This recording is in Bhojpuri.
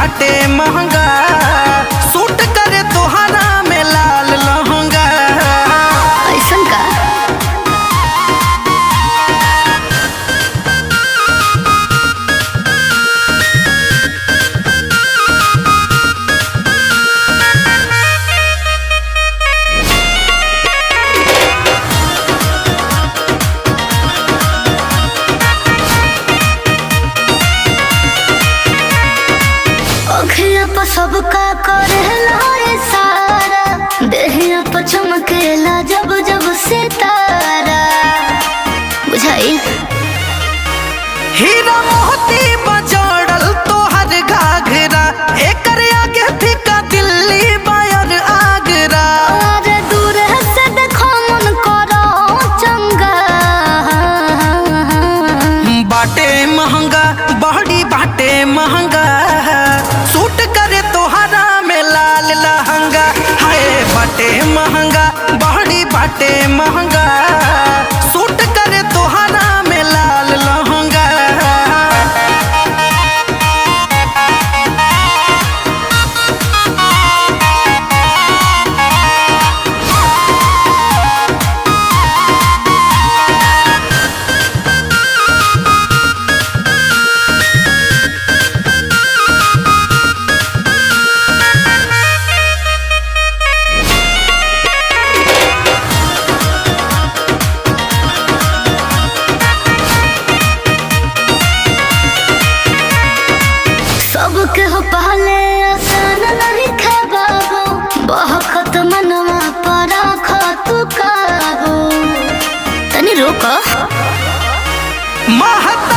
बाटे महंगा, सूट करे तोहरा में लाल लहंगा। ऐसन का? अखिया पर सबका करेला रे सारा, देहिया पर चमकेला जब जब सितारा। बुझाई? हीरा मोती बजड़ल तोहर घाघरा, एकर आगे फीका दिल्ली बायर आगरा। और दूर से देखो मन करो चंगा। बाटे महंगा, बड़ी बाटे महंगा, सूट करे तोहरा में लाल लहंगा। हाय बाटे महंगा, बड़ी बाटे महंगा, सूट करे तोहरा में लाल लहंगा। सबके हो पहले आसान नहीं खे बाबू, बहकत मनवा पर तू काबू। तनी रोको। महत